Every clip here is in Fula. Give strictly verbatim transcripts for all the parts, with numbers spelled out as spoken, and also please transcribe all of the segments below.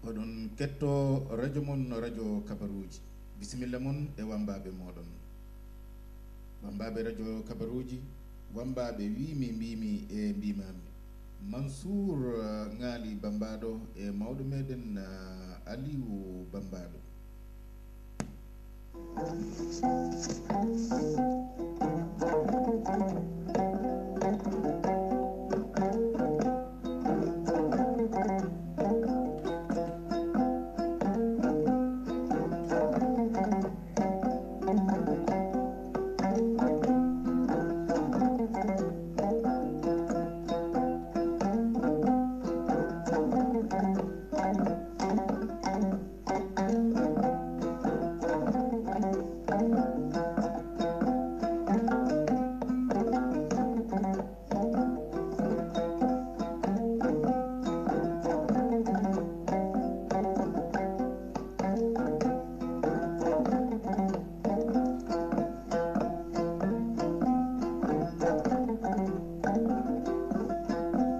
Oɗon kettoo radio mon, radio kabaruuji. Bisimilla mon e wammbaaɓe mooɗon. Wammbaaɓe radio kabaruuji, wammbaaɓe wiimi, mbiimi e mbiimaami. Mansuur, eh, Ŋaali Bammbaaɗo e mawɗo meɗen, eh, Aliiwu Bammbaaɗo.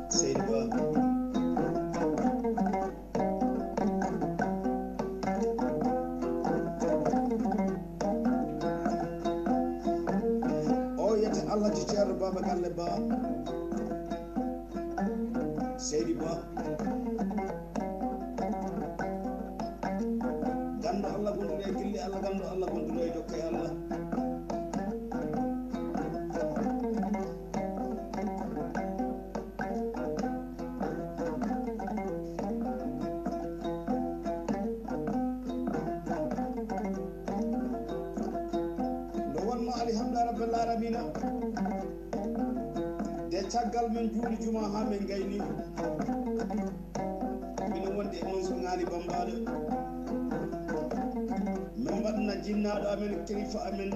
Seydi Ba. O wiyete Alhaji Ceerno Baaba Galle Ba. Seydi Ba. Ganndo Allah gonduɗo e gilli Allah, ganndo Allah gonduɗo e dokke Allah. Nde wonno, Alhamdulillahi Rabbil Alamina, nde caggal men juuli juma haa men ngayni, minen wonde e on so ŋaali Bammbaaɗo, min mbaɗna jinnaaɗo amen, kilifa amen,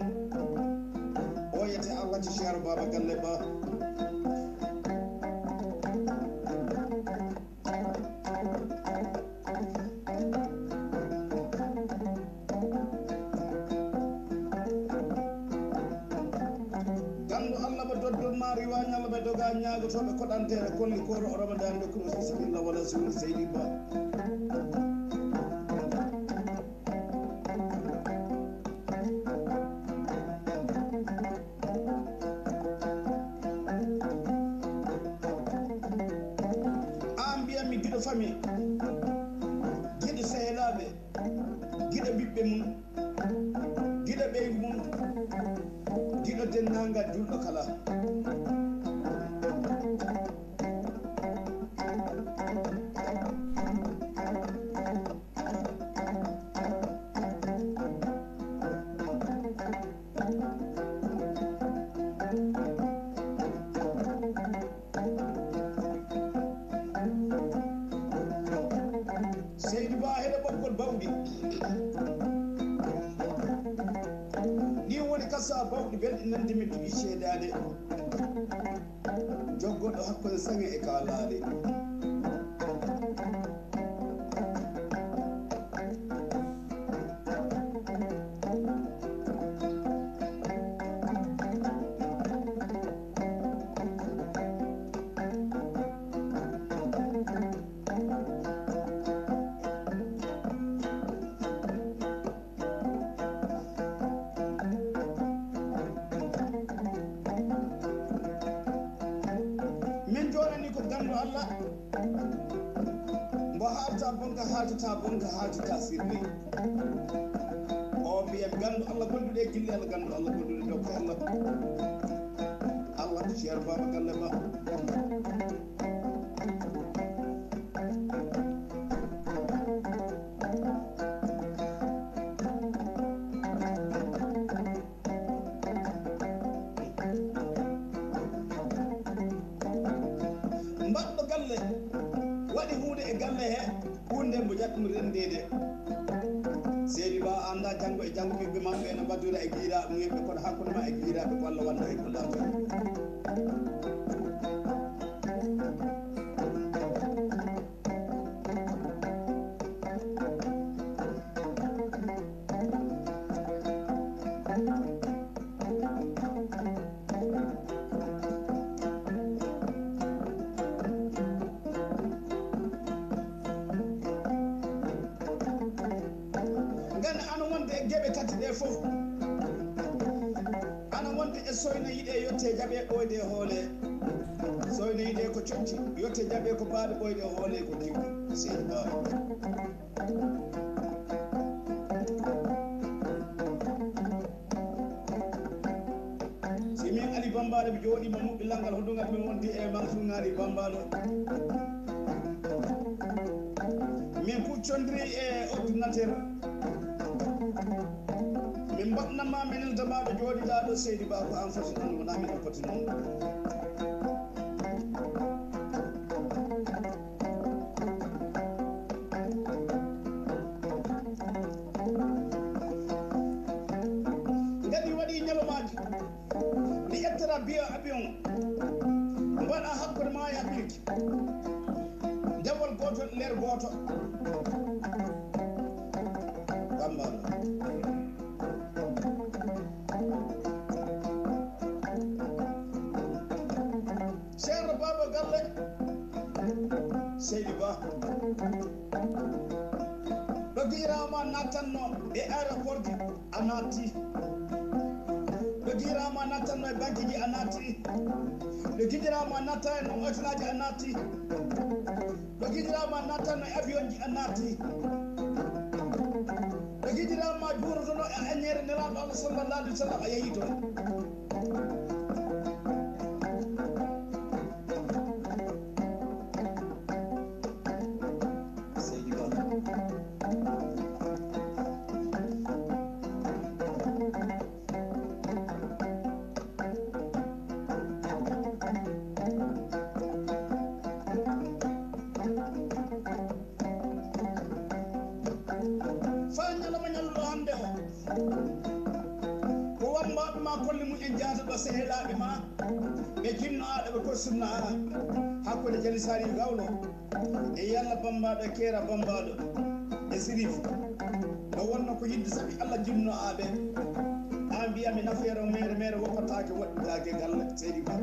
o wiyete Alhaji Ceerno Baaba Galle Ba. Ganndo Allah ɓe doddon ma riwa ñalla ɓe doga ñaagotooɓe koɗanteere kolli kooro o Ramadan ɓe kuno fi sabilla wala suuli Seydi Ba. Aan mbiyanmi giɗo fami, giɗo sehilaaɓe, giɗo ɓiɓɓe mum, giɗo ɓeyngu mum, giɗo denndaangal julɗo kala. Seydi Ba heɗo ɓoggol bawɗi. Ɗin woni kasa bawɗi belɗi nande min ɗiɗi ceedaade. Joggoɗo hakkunde saŋe e kaalaade. Min joɗani ko ganndo Allah. Mbo haalta bonka, haaltata bonka, haaltata sirri. O mbiyen ganndo Allah gonduɗo e gilli Allah, ganndo Allah gonduɗo e dokke Allah. Allah ko Ceerno Baaba Galle Ba. Mbaɗɗo galle waɗi huunde e galle he, huunde mbo ƴattumi renndeede. Seydi Ba annda janngo e janngo ɓiɓɓe maɓɓe no mbaddira e giiraaɓe mumen ɓe, kono hakkunde ma e giiraaɓe ko Allah wonno e ko laato. Soyna yiɗe yotte jaɓe ɓooyde hoole. Soyna yiɗe ko coñci yotte jaɓe ko baaɗe ɓooyde hoole ko kiwɗe. Seydi Ba. Si min Ali Bambaɗo mi jooɗiima muɓɓi lanngal hoɗungal min wondi e Mansuur Ŋaali Bambaɗo. Min kuccondiri e ordinateur. Min mbaɗnama minen damaɗo jooɗiɗaɗo Seydi Ba ko an foti noon wona minen foti noon. Ngadi waɗi ñalawmaaji. Mi ƴettata biya avion. Mbaɗa hakkunde ma e Amerique. Dewol gooto nder gooto. Bambaɗo. Ceerno Baaba Galle. Seydi Ba. Ɗo giɗiraama nattanno e aéroport ji a naatti. Ɗo giɗiraama nattanno e banque ji a naatti. Ɗo giɗiraama natta e no hôtel aji a naatti. Ɗo giɗiraama nattanno e avion ji a naatti. Ɗo giɗiraama juurotono e añeere Nelaaɗo Allah sallallahu alaihi wasallam a yehi toon. Seydi Ba. Faa ñalawma ñalluɗo hannde o, ko wammbaaɓe ma kolle mum en jahata ɗo sehilaaɓe ma, ɓe jinno aɗa ɓe korsumna a, hakkunde Jali Sari Gawlo e Yalla Bambaɗo e Keera Bambaɗo e Sirif. Ɗo wonno ko yidde sabi Allah jinno aɓe. An mbiya mi nafeero mere mere woppataake waɗɗitaake galle Seydi Ba.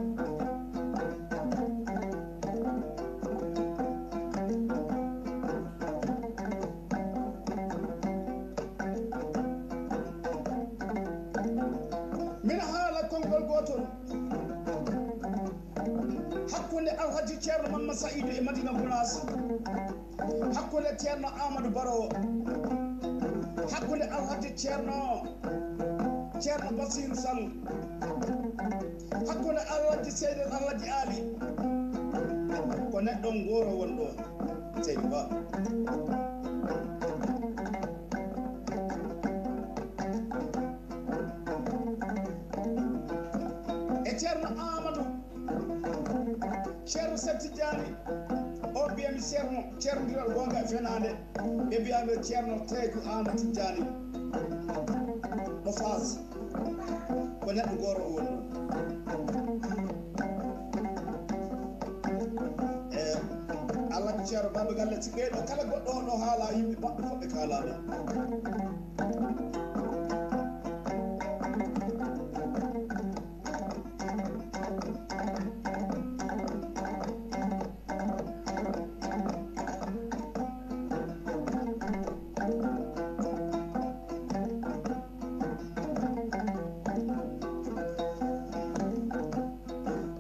Mbiɗa haala konngol gootol hakkunde Alhaji Ceerno Mamma Sa'idu e Madina Gunaas, hakkunde Ceerno Amadou Baro, hakkunde Alhaji Ceerno, Ceerno Basiru Sall, hakkunde Alhaji Seydi Alhaji Ali, ko neɗɗo ngooro wonɗo, Seydi Ba. E Ceerno Amadou, Ceerno Seex Tijjaani, o mbiyami Ceerno, Ceerno Ndiral Goonga e Fenaande, ɓe mbiyami Ceerno Teeku Amadou Tijjaani, ɗo Faas, ko neɗɗo gooro o woni ɗon. E Allah ko Ceerno Baaba Galle, si ɓee ɗo kala goɗɗo o ɗo haala, yimɓe baɗɗo fof ɓe kaalaade.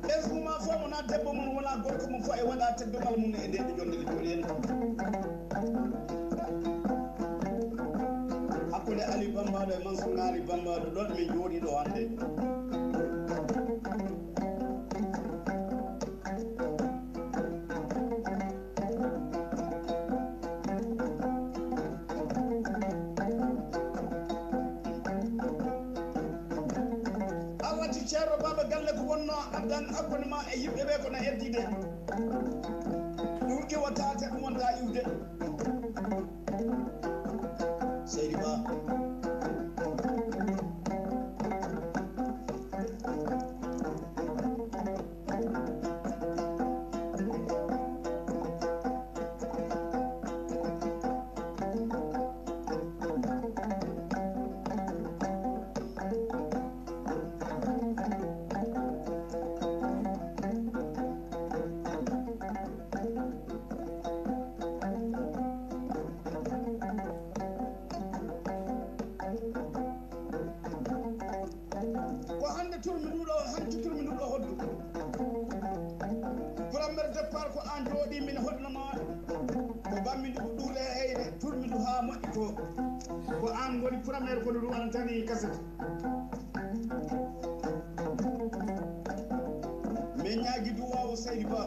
Ɓesngu ma fof wona debbo mum, wona gorko mum fof e waɗa teddungal mum e nde ɓe jonde ɓe jooɗi en. Hakkunde Ali Bambaɗo e Mansour Ŋaali Bambaɗo, ɗon min jooɗi ɗo hannde. Alhaji Ceerno Baaba Galle ko wonno addan hakkunde ma e yimɓe ɓe ko na heddide. Ɗum iwataake, ɗum wonta iwde. Seydi Ba. Ko aan jooɗii min hoɗno maa. Ko bammi ndu ɗuule e eyre, turmi ndu haa moƴƴi ko. Ko aan ngoni premier ko ndu ɗum ana tani kaset. Min ñaagi duwaawu Seydi Ba.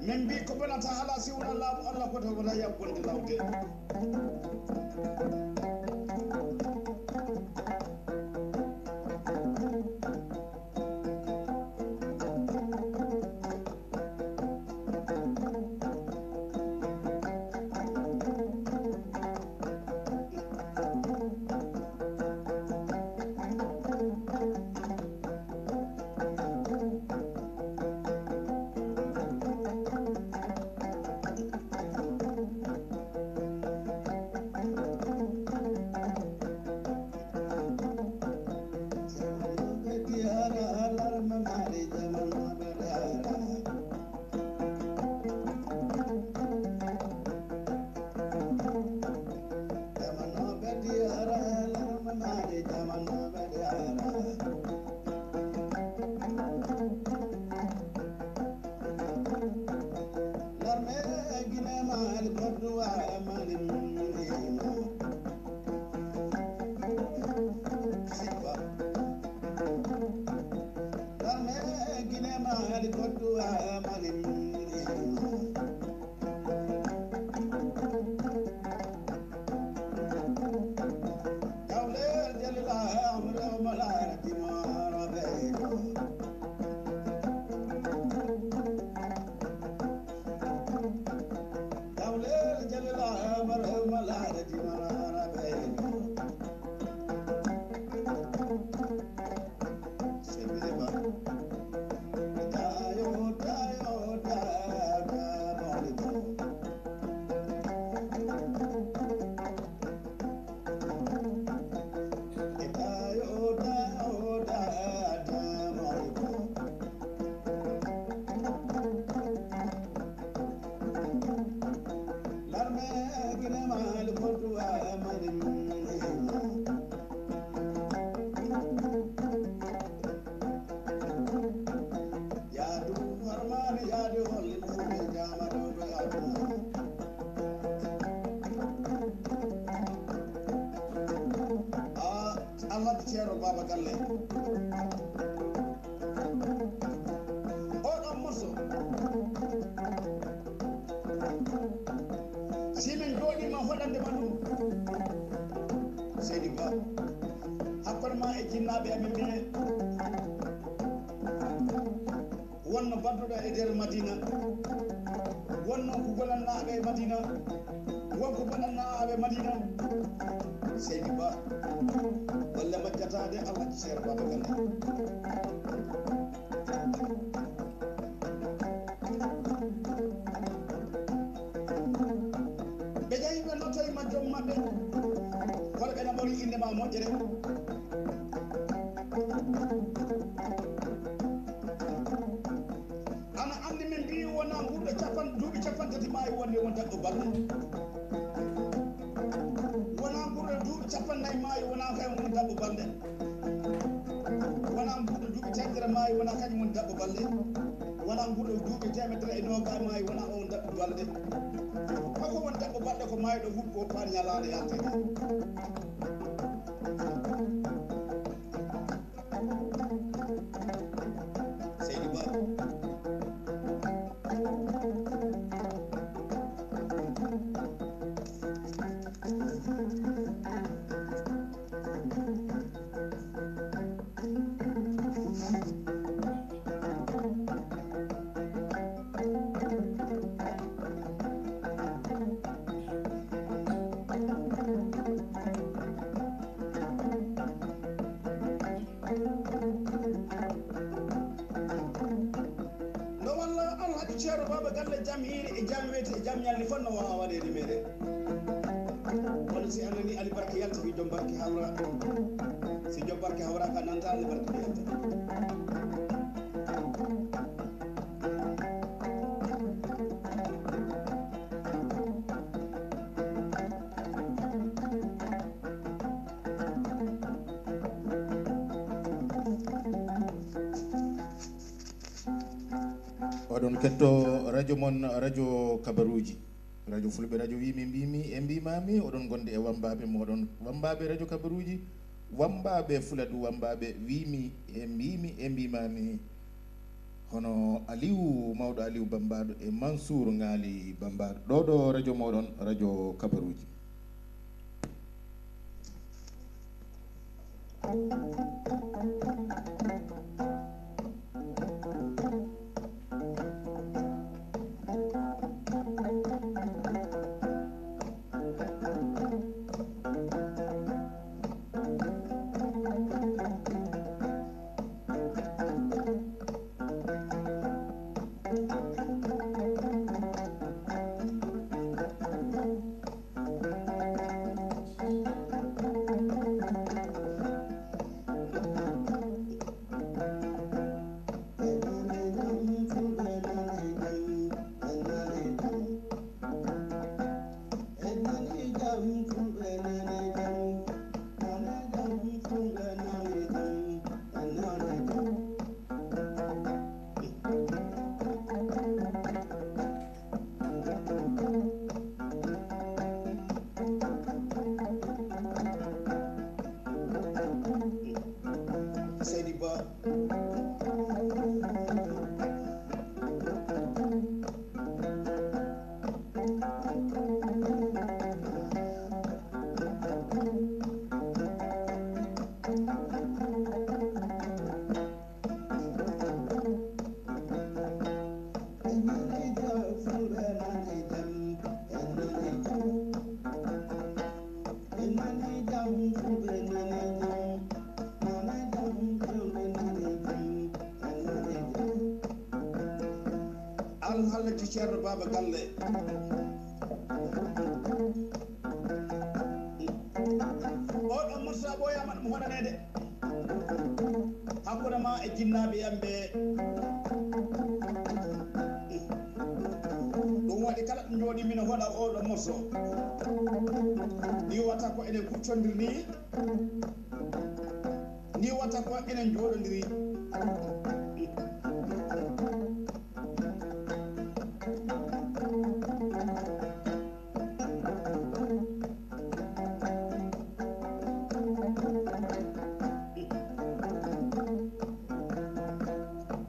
Min mbi ko bonata alaa si wonaa laamu Allah ko taw wonaa yaɓ bonde lawde. Oɗon morso, si min jooɗiima hoɗande ma ɗum, Seydi Ba, hakkunde ma e jinnaaɓe amen ɓe, wonno badduɗo e nder Madina, wonno ko gonannaaɓe e Madina, wonko baɗannaaɓe Madina, Seydi Ba, walla majjataade Alhaji Seer Baba Ganda. Ɓe jahi ɓe nottoyi ma joom maɓɓe, kono ɓe naɓori innde ma moƴƴere. Ana anndi min mbi wona ngurɗo capan duuɓi capantati maayi wonde won daɗɗo balɗe. Wona ngurɗo duuɓi capannayyi maayi wona kay won daɗɗo balɗe. Wona ngurɗo duuɓi teemedere maayi wona kañum won daɗɗo balɗe. Wona ngurɗo duuɓi teemedere e noogaay maayi wona on daɗɗo balɗe. Koko won daɗɗo balɗe ko maayɗo huɗ ko faan ñalaande yaltede. Seydi Ba. No walla Alhaji Ceerno Baaba Galle, jam hiiri e jam weeti e jam ñalli fof no waawa waɗeede meere. Kono si a nanii Ali Barke yalti, ko jom barke hawra. Si jom barke hawraaka, nanta Ali Barke yalta. O Oɗon ketto radio mon, radio Kabaruuji. Radio Fulɓe radio wiimi mbiimi e mbiimaami, oɗon ngondi e wambaaɓe mooɗon, wambaaɓe radio Kabaruuji, wambaaɓe Fuladu, wambaaɓe wiimi e mbiimi e mbiimaami. Hono Aliou, mawɗo Aliou Bambaɗo e Mansour Ŋaali Bambaɗo. Ɗo ɗo radio mooɗon, radio Kabaruuji. Seydi Ba. Alhaji Ceerno Baaba Galle. Oɗo Mursa ɓooyaama ɗum hoɗaneede. Hakkunde ma e jinnaaɓe am ɓe. Ɗum waɗi kala ɗo njooɗi mino hoɗa oɗo morso. Ni wata ko enen kuccondiri ni. Ni wata ko enen njooɗondiri.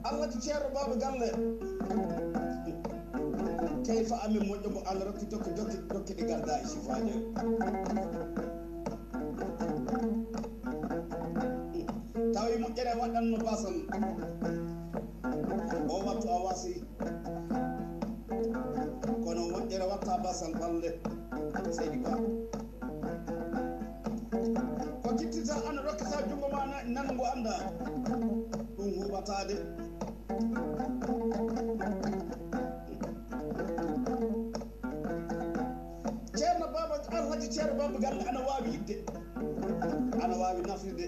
Alhaji Ceerno Baaba Galle. Kayfa amin moƴƴo mo Allah rokki dokki dokki dokki ɗi garda e sifaaji. Tawi moƴƴere waɗanno basal. O wattu a wasi. Kono moƴƴere watta basal balle. Seydi Ba. Ko jittita ana rokkata junngo ma na-, nango annda. Ɗum huɓataade. Ceerno Baaba, Alhaji Ceerno Baaba Galle ana waawi yiɗde. Ana waawi nafrude.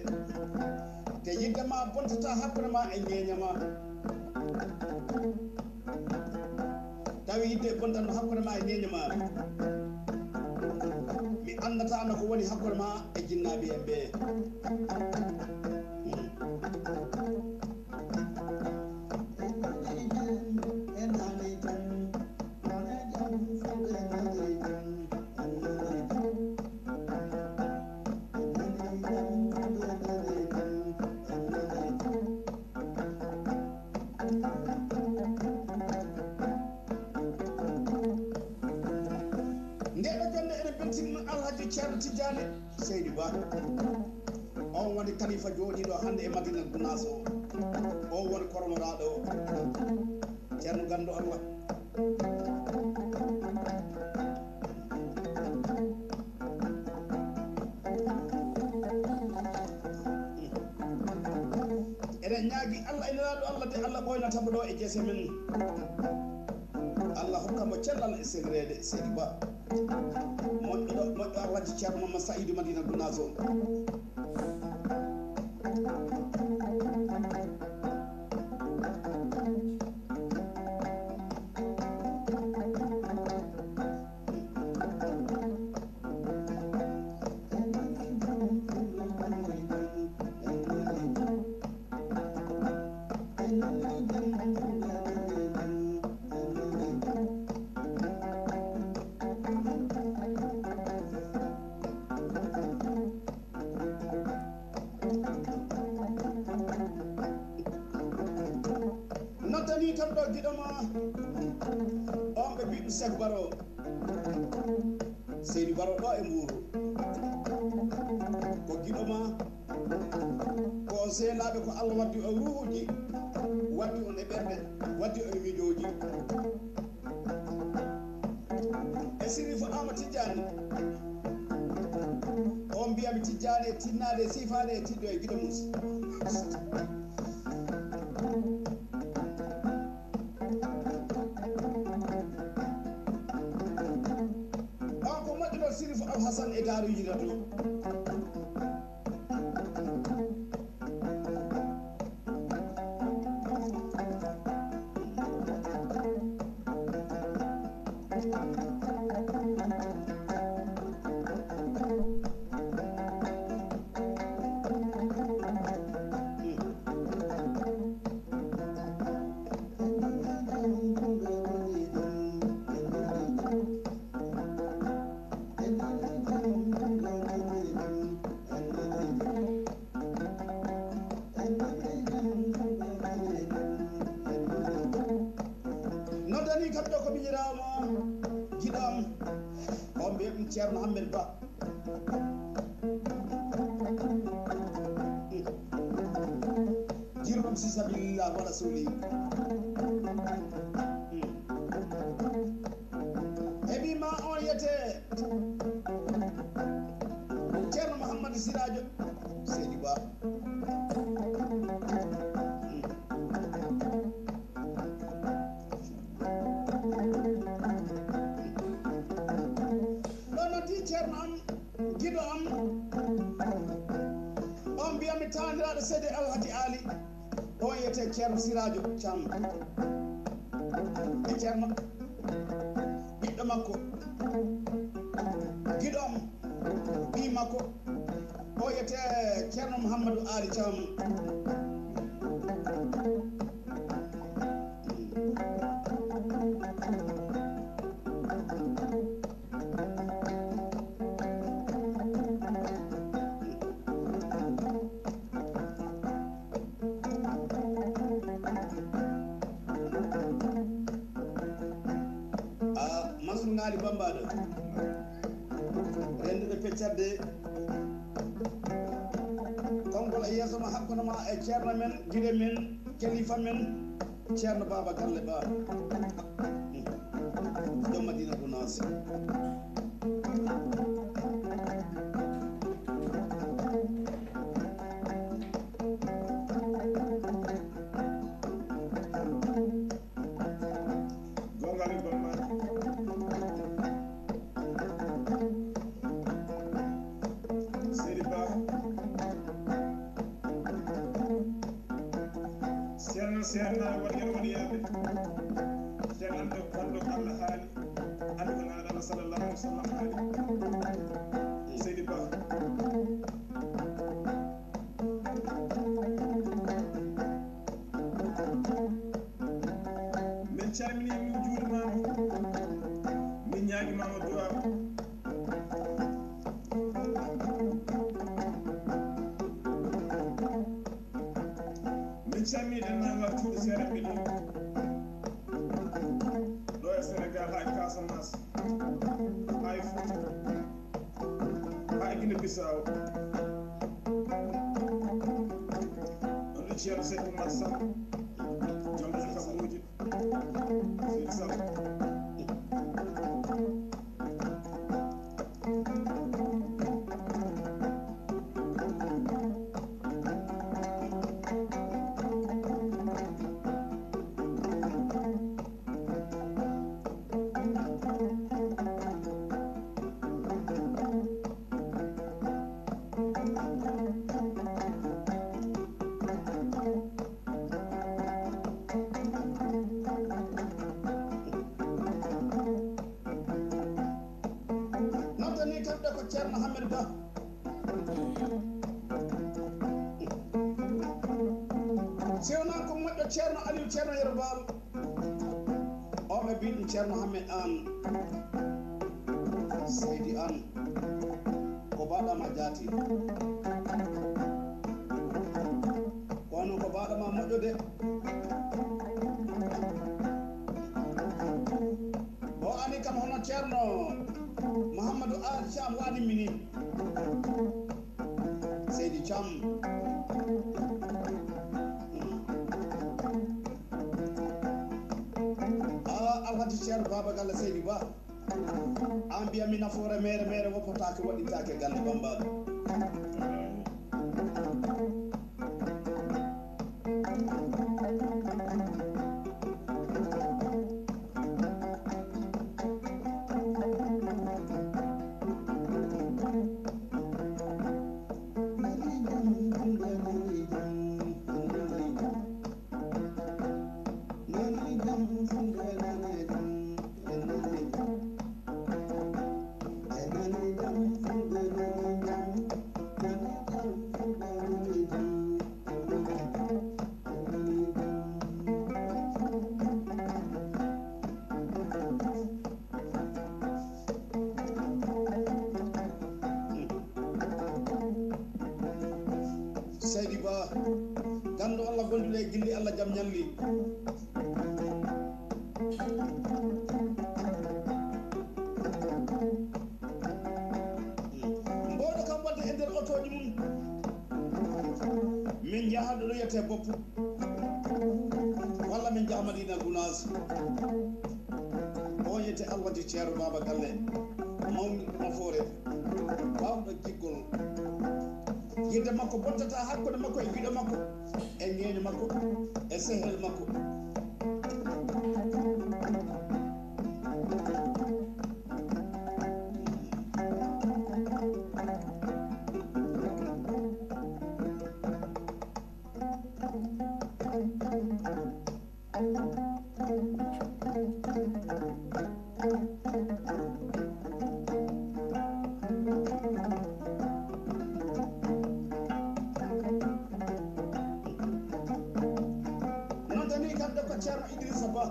Te yiɗde ma bontata hakkunde ma e ñeeña ma. Tawi yiɗde bontanno hakkunde ma e ñeeña ma. Mi anndata no ko woni hakkunde ma e jinnaaɓe en ɓe. Nde ɗo jonde ene beltinno Alhaji Ceerno Tijjaani Seydi Ba. On woni kalifa jooɗiiɗo hannde e Madina Gunaas o. O woni kormoraaɗo o. Ceerno ganndo Allah. Eɗen ñaagi Allah e Nelaaɗo Allah de Allah ɓooynata mo ɗo e jeese men. Allah hokka mo cellal e segireede Seydi Ba. Moƴƴo, moƴƴo Alhaji Ceerno Mamman Sa'idu Madina Gunaas o. Ɗo giɗo ma, on ɓe mbiɗum Seek Baro, Seydi Baro ɗo e Mbuuru. Ko giɗo ma, ko on sehlaaɓe, ko Allah waddi on ruuhuuji, waddi on e ɓerɗe, waddi on e miijooji. E Sirifu Ama Tijjaani, on mbiyami Tijjaani e tinnaade e siifaade e tiɗɗo e giɗo mum. On ko moƴƴuɗo Sirifu Alhasan e Daaru Hijratu. Noddani kam ɗo ko miñiraawo mo, giɗo am, on mbiyam Ceerno Ahmed Ba. Jirɗum fi sabilillah wa rasuli. Heɓi ma on yete Ceerno Mouhamadou Siradio Seydi Ba. Ɗo noddi Ceerno am, giɗo am, on mbiyami taaniraaɗo Seydi Alhaji Ali, on wiyetee Ceerno Siraajo Caam. E Ceerno, ɓiɗɗo makko, giɗo am, ɓii makko, o wiyetee Ceerno Mouhamadou Ali Caam. A Mansour Ŋaali Bambaɗo, rennduɓe peccatde konngol e yeeso ma, hakkunde ma e ceerno men, gide men, kalifa men, Ceerno Baaba Galle Ba, joom Madina Gunaas. Gonga min bamma. Seydi Ba. Ceerno, Ceerno, waɗi yam waɗi yaaɓe. Ceerno, anndo konndo ko Allah haali. Anndi ko Nulaaɗo Allah sallallahu alaihi wasallam haali. Seydi Ba. Min calminii, min njuurimaama, min ñaagimaama duwaaw. Min calminii denndaangal cuuɗi seerenɓe ɗi, ɗo e Senegaal, haa e Casamance, haa e Fuuta, haa e Gine Bisaaw. On ɗo Ceerno Seeku Umar Sall, joom ɗaɗi kaɓooji, Seydi Sall. Noddani kamɓe ko Ceerno Hammet Ba. Si wonaa ko moƴƴo Ceerno Aliou, Ceerno Yero Baal. O ɓe mbiɗum Ceerno Hammet Aan, Seydi Aan, ko baɗama jaati. Kono ko baɗama moƴƴo de. Mouhamadou Aali Thiam waɗi mi ni. Seydi Thiam. Ah, Alhaji Ceerno Baba Galle Seydi Ba. An mbiya mi nafoore mere mere woppotaake waɗitaake galle Bamba. Seydi Ba, ganndo Allah gonduɗo e gilli Allah jam ñalli. Mboɗo kam wadde e nder otooji mum, min njaha ɗo wiyetee Boppu, walla min njaha Madina Gunaas. O wiyetee Alhaji Ceerno Baaba Galle, mawni Nafoore, baawɗo jiggol. Yidde makko bottata hakkunde makko e giɗo makko, e ñeeño makko, e sehel makko. Noon tani kamɓe ko Ceerno Idrissa Ba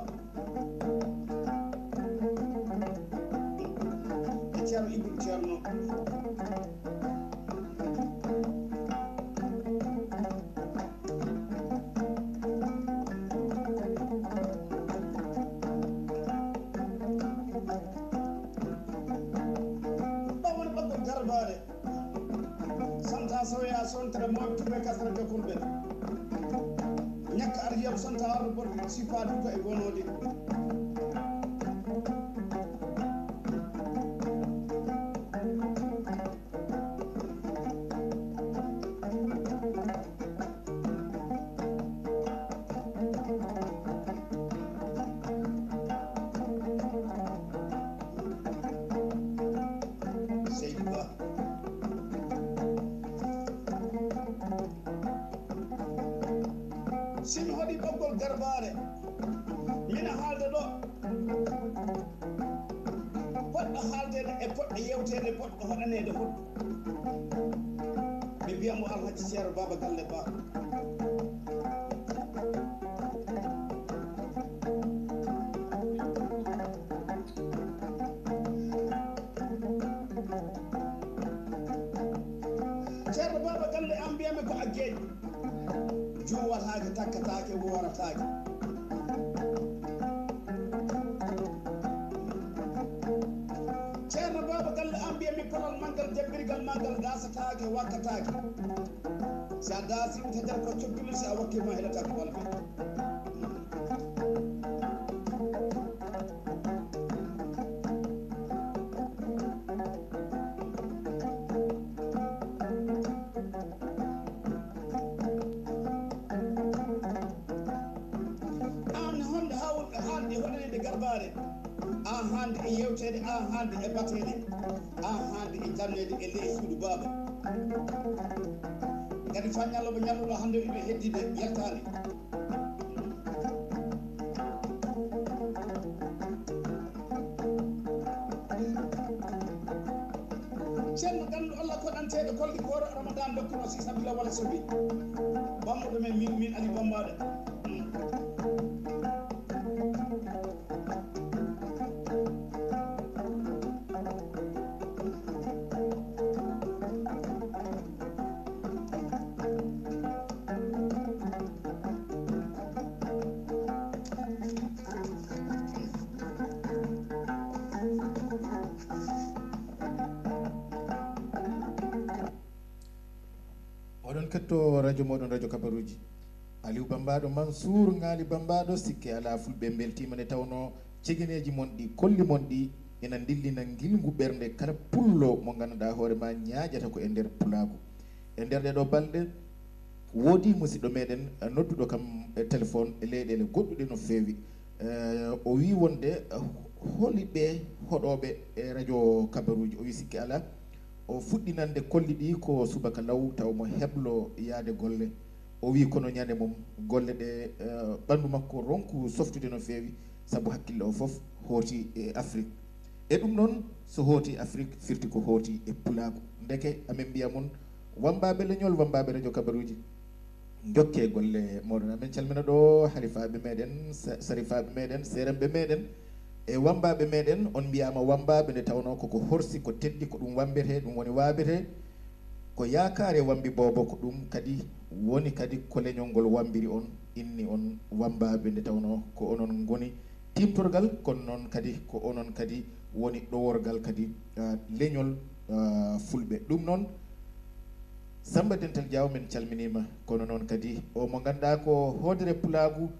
e Ceerno Ibru Ceerno. Ɗo woni ɓaggol garbaare. Santa soya sontere mawɓe tuɓe kasara jokolɓe. Ñakka ar yiyam santa arɗo bot sifa duka e gonode. Seydi Ba. Si mi hoɗi ɓoggol garbaare, mina haalda ɗo. Poɗɗo haaldeede e poɗɗo yeewteede, poɗɗo hoɗaneede hoɗɗo. Ɓe mbiya mo Alhaji Ceerno Baaba Galle Ba. Ceerno Baaba Galle, an mbiyami ko a geeƴ. Juwataake, takkataake, woorataake. Ceerno Baaba Galle, an mbiyami palal manngal, jabbirgal manngal, gasataake, wakkataake. Si a daasi, tajar ko cokkili, si a wakki ma heɗata ko walde. Aan honde haawol ɓe haalde hoɗaneede garbaare? Aan haalde e yeewteede, aan haalde e bateede, aan haalde e janneede e ley suudu baaba. Kadi fa ñallo ɓe ñalluɗo hannde ɓe heddiɓe yaltaani. Ceerno ganndo Allah koɗanteeɗo kolli kooro Ramadan dokkuno si sabila wala sobi. Bammuɗo men min, min Ali Bambaɗo. Ketto radio mooɗon, radio kabaruuji. Aliou Bambaɗo, Mansour Ŋaali Bambaɗo, sikke alaa, Fulɓe mbeltiima nde tawnoo cegeneeji mon ɗi, kolli mon ɗi, ina ndillina ngilngu ɓernde kala pullo mo ngannduɗaa hoore ma ñaaƴata ko e nder pulaagu. E nder ɗee ɗoo balɗe, woodii musidɗo meɗen, eh, nodduɗo kam e téléphone e leyɗeele goɗɗuɗe no feewi. Eh, o wii wonde, eh, holi ɓe hoɗooɓe e radio kabaruuji? O wii sikke alaa, o fuɗɗi nande kolli ɗi ko subaka law, taw mo heblo yaade golle. O wii kono ñande mum, golle ɗe, eh, ɓanndu makko ronku softude no feewi, sabu hakkille o fof hooti e Afrik. E ɗum noon, so hooti Afrik, firti ko hooti e pulaagu. Ndeke, amin mbiya mon, wammbaaɓe leñol, wammbaaɓe radio kabaruuji, njokke golle mooɗon. Amin calmina ɗo halifaaɓe meɗen, sa-, sarifaaɓe meɗen, seeremɓe meɗen, e wammbaaɓe meɗen. On mbiyaama wammbaaɓe nde tawnoo koko horsi, ko teddi, ko ɗum wammbetee, ɗum woni waabetee. Ko yaakaare wambi boobo, ko ɗum kadi woni kadi ko leñol ngol wambiri on, inni on wammbaaɓe nde tawnoo ko onon ngoni tiimtorgal, kono noon kadi ko onon kadi woni ɗoworgal kadi, ah, leñol, ah, Fulɓe. Ɗum noon, Sammba Dental Diaw, min calminiima, kono noon kadi o mo ngannduɗaa ko hoodere pulaagu,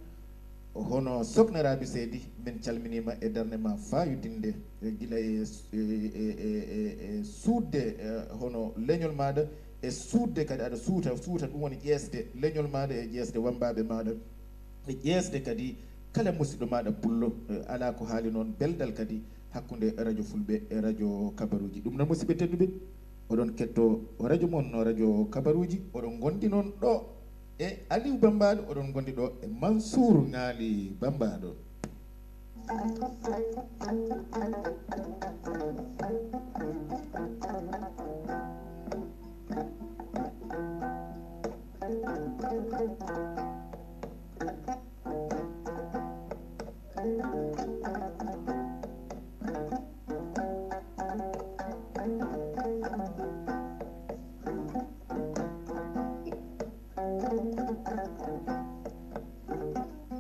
hono Sokna Rabi Seydi, min calminiima e darnde ma faayodinde, e gila e, e, e, e, e, e suutde, e, hono leñol maaɗa, e suutde kadi aɗa suuta, suuta ɗum woni ƴeesde leñol maaɗa e ƴeesde wammbaaɓe maaɗa, e ƴeesde kadi kala musidɗo maaɗa pullo, e, alaa ko haali noon beldal kadi hakkunde radio Fulɓe e radio kabaruuji. Ɗum noon, musidɓe tedduɓe, oɗon ketto radio mon, radio kabaruuji, oɗon ngondi noon ɗo e Aliou Bambaɗo, oɗon ngondi ɗo e Mansour Ŋaali Bambaɗo.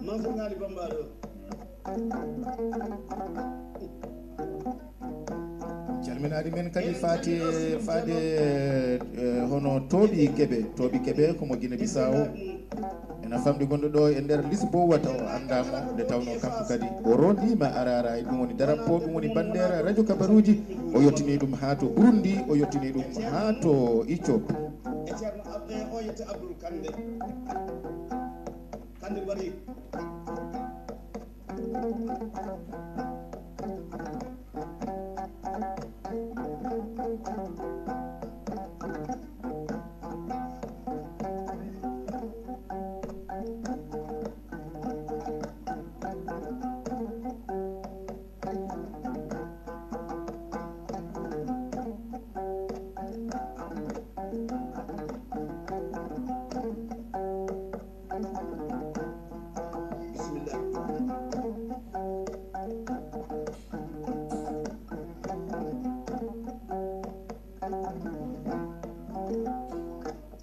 Mansour Ŋaali Bambaɗo. Calminaade men kadi faati, faade, eh, hono Tooɓi Kebe, Tooɓi Kebe ko mo Guinée Bissau. Ena famɗi gonɗo ɗo e nder Lisboa, taw o anndaama, nde tawnoo kanko kadi o rondiima araara, e ɗum woni darappo, ɗum woni banndeera radio kabaruuji. O yottinii ɗum haa to Burundi, o yottinii ɗum haa to Ethiopie. E Ceerno Ab-, e o yette Abdoul Kande. Kande Bari.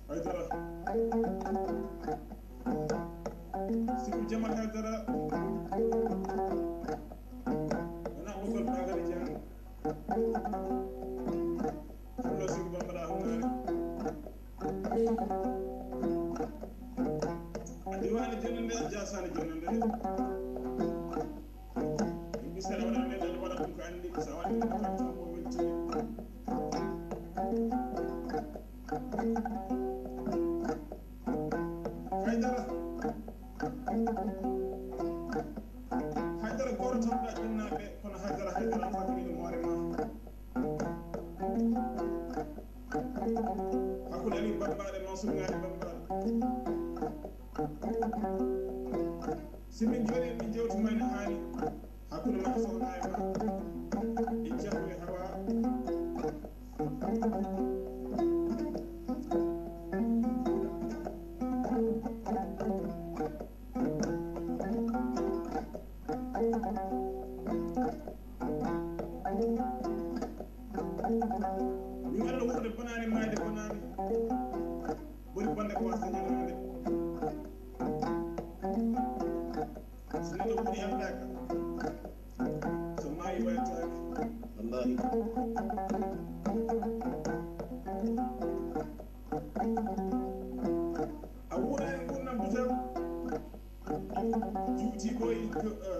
Haydara. Sibu Jamal Haydara. Wona Abubakar Bagari Jang. Pullo Sibu Bambara Hungaari. A diwaani jonande, a jaasaani jonande. Yimɓe sera waɗa nde, nde waɗa ɗum ko anndi, so a waɗi ɗum ko anndi, ko welti. Haydara. Haydara gooto tan ɗaɓɓinnaaɓe, kono Haydara, Haydara a faamini ɗum hoore ma. Hakkunde Aliou Bambaɗo e Mansour Ŋaali Bambaɗo. Si min jooɗii, min jewtiima ene haani. Hakkunde makko sohna e ma. E jahwe hawa. Min Allah wuurde bonaani, maayde bonaani. Ɓuri bonde ko wasde ñamaande. So neɗɗo woni anndaaka, so maayi wayataake. Wallaahi.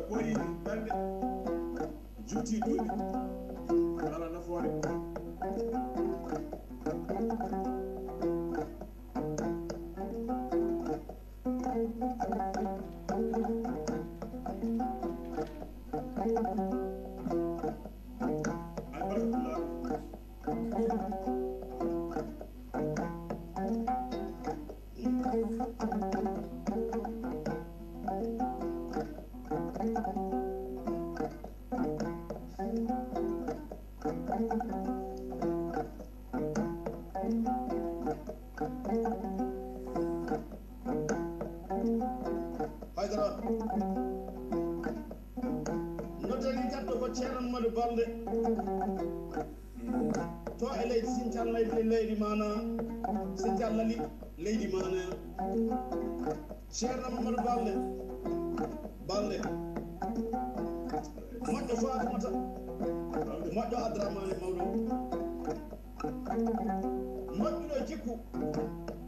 Ɓooyi ɓernde, juuti duuɓi, alaa nafoore. Haydara. Noddani gatɗo ko Ceerno Mamadou Balde. To e leydi Sincal, leydi, leydi mana Sincal Lali, leydi mana Ceerno Mamadou Balde. Balde. Moƴƴo Fatumata. Moƴƴo Abdourahmane Mawɗo. Moƴƴuɗo jikku,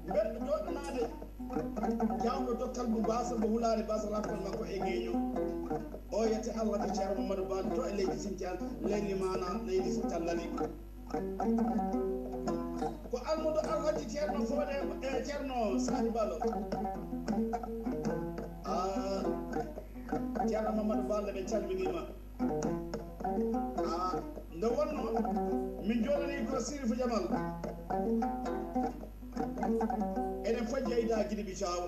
belɗo jooɗanaade, jaawɗo dokkal mum, baasa mo wulaare, baasa rakkal makko e ŋeeño. O yette Allah to Ceerno Mamadou Ba, to e leydi Sincal, leydi mana, leydi Sincal Lali. Ko almudo Alhaji Ceerno Fode, e Ceerno Sani Balo. Ah, Ceerno Mamadou Balde, ɓe calminiima. Ah, nde wonno min jooɗanii ko Sirif Jamal. Eɗen fojja e daa Gine Bisaawo.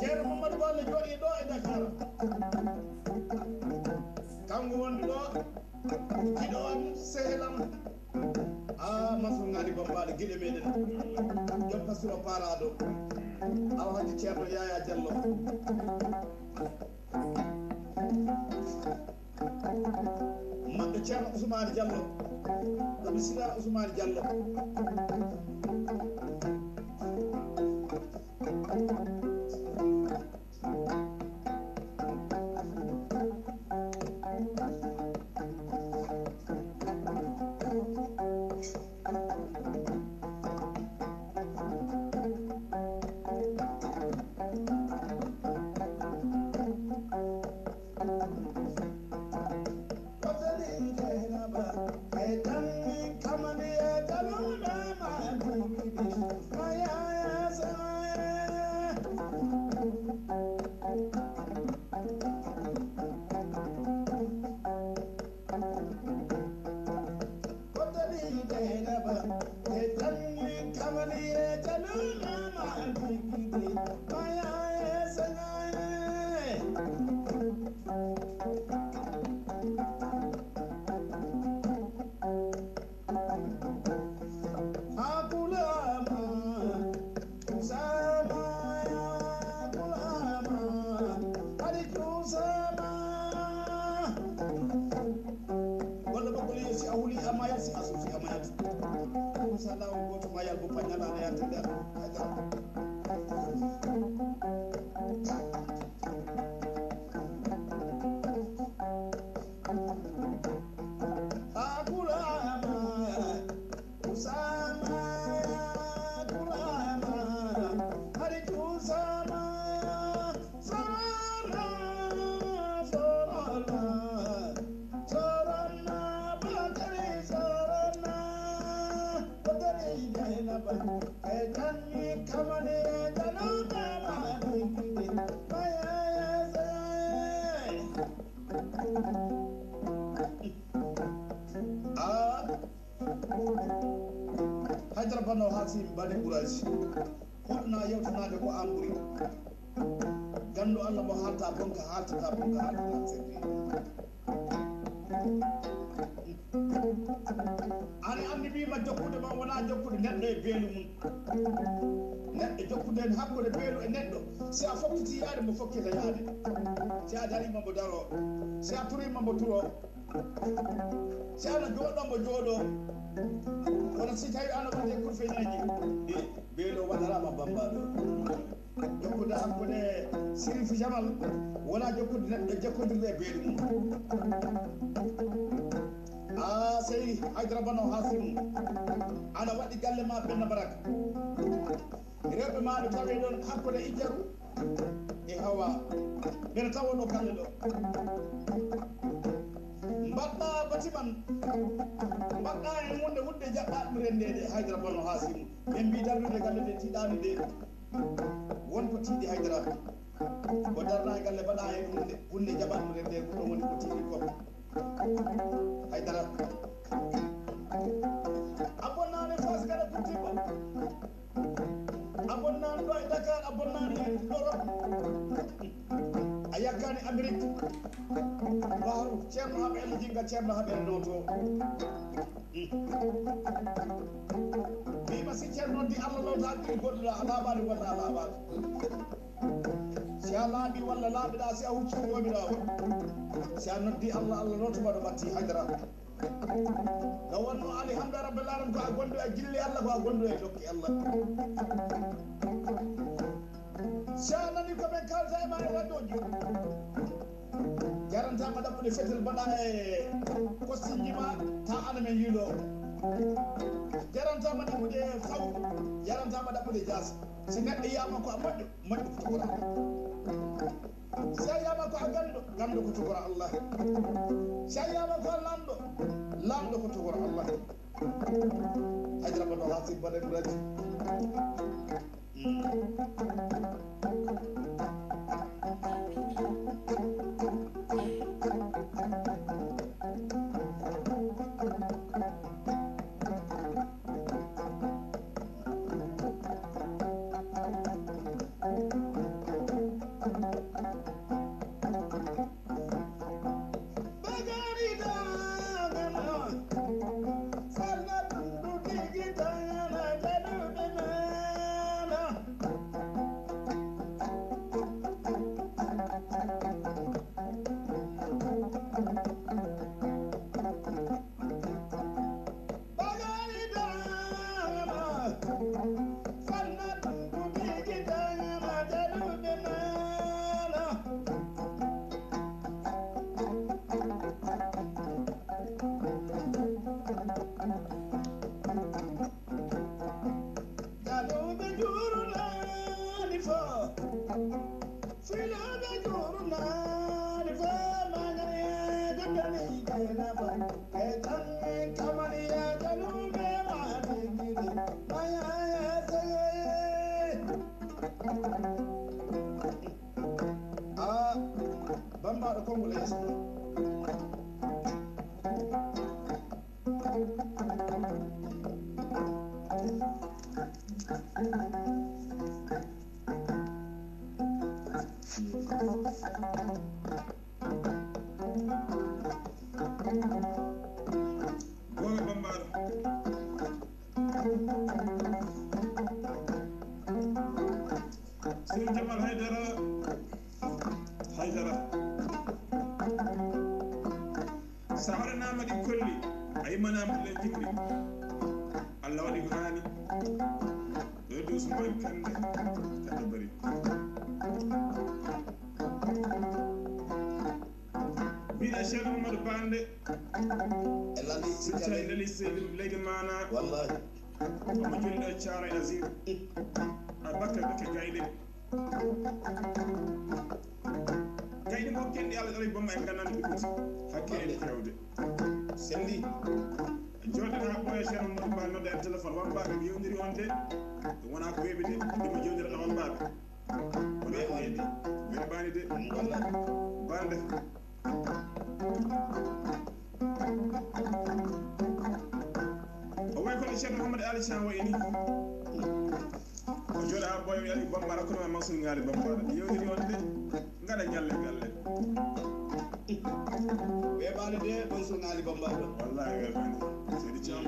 Ceerno Mamadou Balde jooɗii ɗo e Dakar. Kanko wonde ɗo, giɗo am, sehel am. Ah, Mansour Ngari Bambaali, giɗo meɗen. Joom Pasuro Parado. Alhaji Ceerno Yaya Diallo. Maɓɓe Ceerno Ousmane Diallo. Ɗo mi sila Ousmane Diallo. Goɗɗo ɓoggol yo si a huli a mayat, si a suufi a mayat. Ɗum sa laawol gooto mayal mo pañal ana yaltinde a. Ah, Haydara Bano Hasim Bane Bouraji. Hoɗna yewtanaade ko aan ɓuri. Ganndo Allah mo haalta bonka, haaltata bonka, haaltata sirri. Aɗa anndi mbima jokkude ma wona jokkude neɗɗo e beelu mum. Neɗɗo jokkude en hakkunde beelu e neɗɗo. Si a fokkiti yaade, mo fokkita yaade. Si a darima, mo daro. Si a turima, mo turo. Si ana jooɗo, mo jooɗo. Kono si tawi ana wonde kurfeñeeji, e beelu waɗarama bambaɗo. Jokkude hakkunde Sirif Jamal wona jokkude neɗɗo jokkodirde e beelu mum. A sey Haydara Bano Hasim, ana waɗi galle ma Benna Barak. Rewɓe maaɗo tawee ɗoon hakkunde Ijjaru e Hawa. Mbeɗa tawa ɗo galle ɗo. Mbaɗɗa batiman, mbaɗɗa heen huunde wudde jaɓɓaa ɗum renndeede. Haydara Bono Haasimu. Ɓe mbii darnude galle nde tiiɗaani de. Won ko tiiɗi Haydara. Ko darna e galle mbaɗa heen huunde, huunde jaɓɓaa ɗum renndeede, ko ɗum woni ko tiiɗi ko. Haydara. A bonnaani Faas kala guddiɗo. A bonnaani ɗo e Dakar, a bonnaani Europe. A yakkaani Amérique. Waaw, Ceerno Haɓe Elli Jinga, Ceerno Haɓe Elli Nooto. Wiima si Ceerno noddi Allah lootaa ɓiɗi goɗɗo ɗo, a laaɓaani walla a laaɓaani? Si a laaɓi walla laaɓiɗaa, si a huccii Joomiraawo. Si a noddi Allah, Allah lootuma no ɓatti Haydara. No wonno Alihamda Rabbil Alamin ko a gonɗo e gilli Allah, ko a gonɗo e dokke Allah. Si a nani ko ɓe kalta e ma e radio ji, jarantama ɗaɓɓude fetel mbaɗa e kostinji ma, ta ana men yiilo. Jarantama ɗaɓɓude faw, jarantama ɗaɓɓude jaas. Si neɗɗo yiyama ko a moƴƴo, moƴƴo ko togora. Si a yiyama ko a ganndo, ganndo ko togora Allah. Si a yiyama ko a lanɗo, lanɗo ko togora Allah. Haydara Bono Haasimu Bane Ɓuraji. Jalooɓe njuurnaani fof, filooɓe njuurnaani fof, mangare dogani kayna ba, e tan kamaliya jalooɓe maani gidi, maya ya sagaye. Ah, Bambaaɗo konngol e yeeso. Gooto Bambaaɗo. Seydi Jamal Haydara, Haydara. Sa hoɗanaama ɗi kolli, a yimanaama ɗi jimɗi. Allah waɗi ko haani. Ɗo e dow Sumbayel Kande, Kande Bari. Mbiɗa Ceerno Mamadou Bande. E Lali Sicca Lali Seydi Leydi Mana. Wallahi. Omo jolli ɗo e Thiaroye Azur. Abakar Beke Gayɗe. Gayɗe mo kenɗi Allah ɗaɗa bomma en gandani ɗi ɓuti. Hakke en fewde. Sendi. Jooɗen haa ɓooya Ceerno Mamadou Ba nodda en téléphone. Wambaaɓe ɓe yewndiri on de. Ɗum wonaa ko weeɓi de. Ɗum jewndira ɗo Wambaaɓe. Weeɓaani de. Weeɓaani de. Wallahi. Bande. O wayi kono Ceerno Mouhamadou Ali Thiam wayi ni. O jooɗa haa boy wiya Bambara kono Mansour Ngali Bambara. Yewtiri on de. Ngada ñalle galle. Weeɓaani de Mansour Ngali Bambara. Wallahi weeɓaani. Seydi Thiam.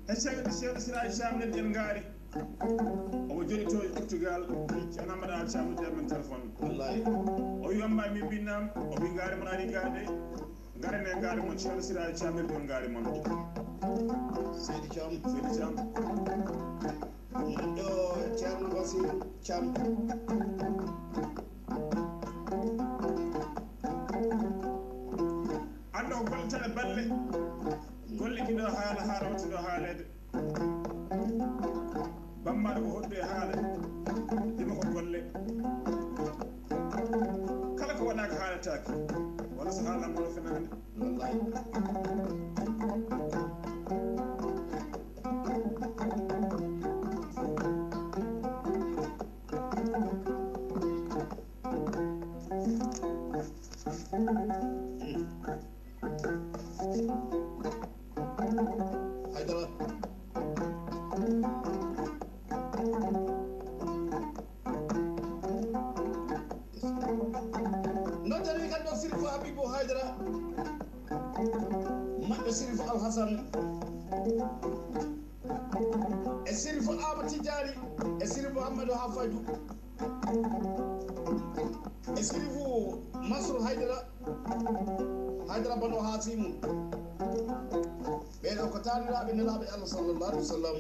E Ceerno, Ceerno Siraaji Caam nen en ngaari. Omo joni to Portugal. Ceerno Amadou Al Caam noddi men téléphone. Wallahi. O wi Wamba mi mbinnam, o wi ngaari mon ari ngaade. Ngaren e ngaari mon, Ceerno Siraaji Caam noddi on ngaari mon. Seydi Caam. Seydi Caam. Ɗo Ceerno Basiru Cam. Anndo ko golle tele balle. Golle ki ɗo haala, haala watti ɗo haaleede. Bammaɗo ko hoɗdu e haala. Ɗima ko golle. Kala ko waɗaaka haalataake. Wala so haala mboɗo fenaande. Wallahi. Haydara. Noddani kam ɗo Sirifo Habibu Haydara. Maɓɓe Sirifo Alhasan. E Sirifo Ama Tijani. E Sirifo Amadou Hafaju. E Sirifo Masru Haydara. Haydara Bano Hasimu. Ɓee ɗo ko taaniraaɓe nelaaɓe Allah sallallahu alaihi wasallam.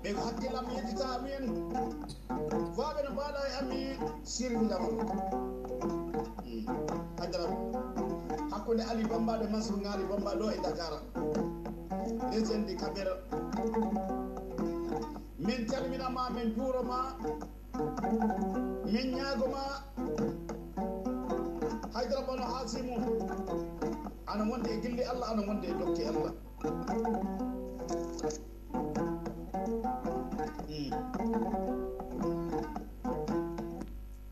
Ɓe ko hakkillam yejjita amin. Faaɓe no mbaɗa e amin sirri ndamal. Hmm. Haydara. Hakkunde Ali Bamba de Mansur Ngali Bamba ɗo e Dakar. Deuxième de Kabera. Min calminama, min juuroma. Min ñaagoma Haydara Bano Hasimu, ana wonde e gilli Allah, ana wonde e dokke Allah. Hmm.